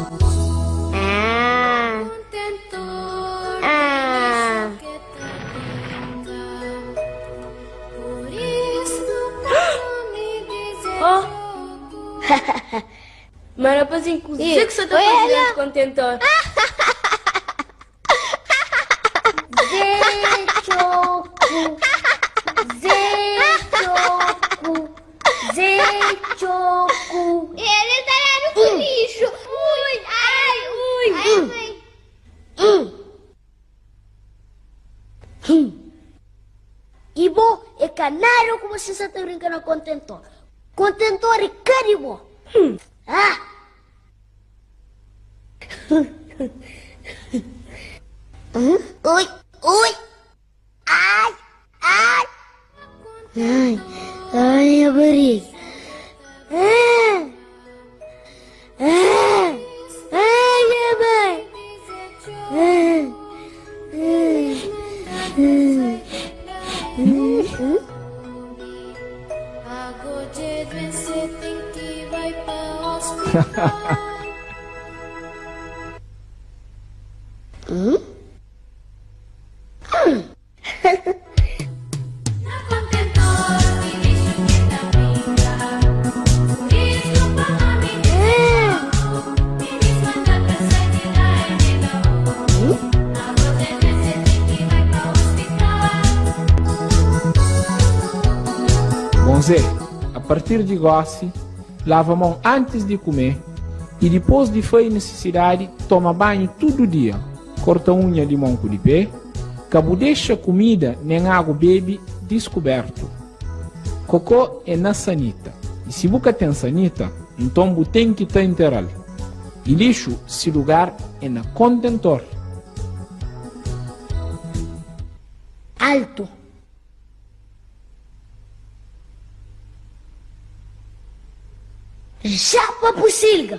Ah. Ah. Oh. Ma rapazinho, kuzê ki sa ta faze dentu kontentor? Zé Txoku, Zé Txoku, Zé Txoku. Ele tá dando com lixo. Ui, ai, ui. Ai, mãe. Hum. I bo é ka nada ku você sa ta brinka na kontentor. Kontentor é ka di bo. Ah! Ui, ui. Ai, ai. Ai, ai, minha barriga. Ah, ah, ai, minha mãe. Ah, ah, ah. Bom Zé, a partir di gosi, lava mon antis di kume i dipôs di fai nisisidadi, toma banhu tudu dia, korta unha di mon ku di pé, ka bu dexa kumida nen agu bebe diskubertu. Kokó é na sanita i si bu ka ten sanita, nton bu ten ki ta intera-l. I lixu, si lugar é na kontentor. Altu. Já pa pusilga.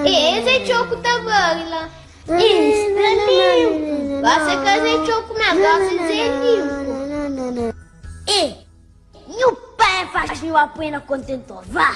E Zé Txoku ta baila. Sta limpu. Gosi ka Zé Txoku mesmu, gosi Zé Limpu. E nhu pai faz nhu apoia na kontentor. Vá!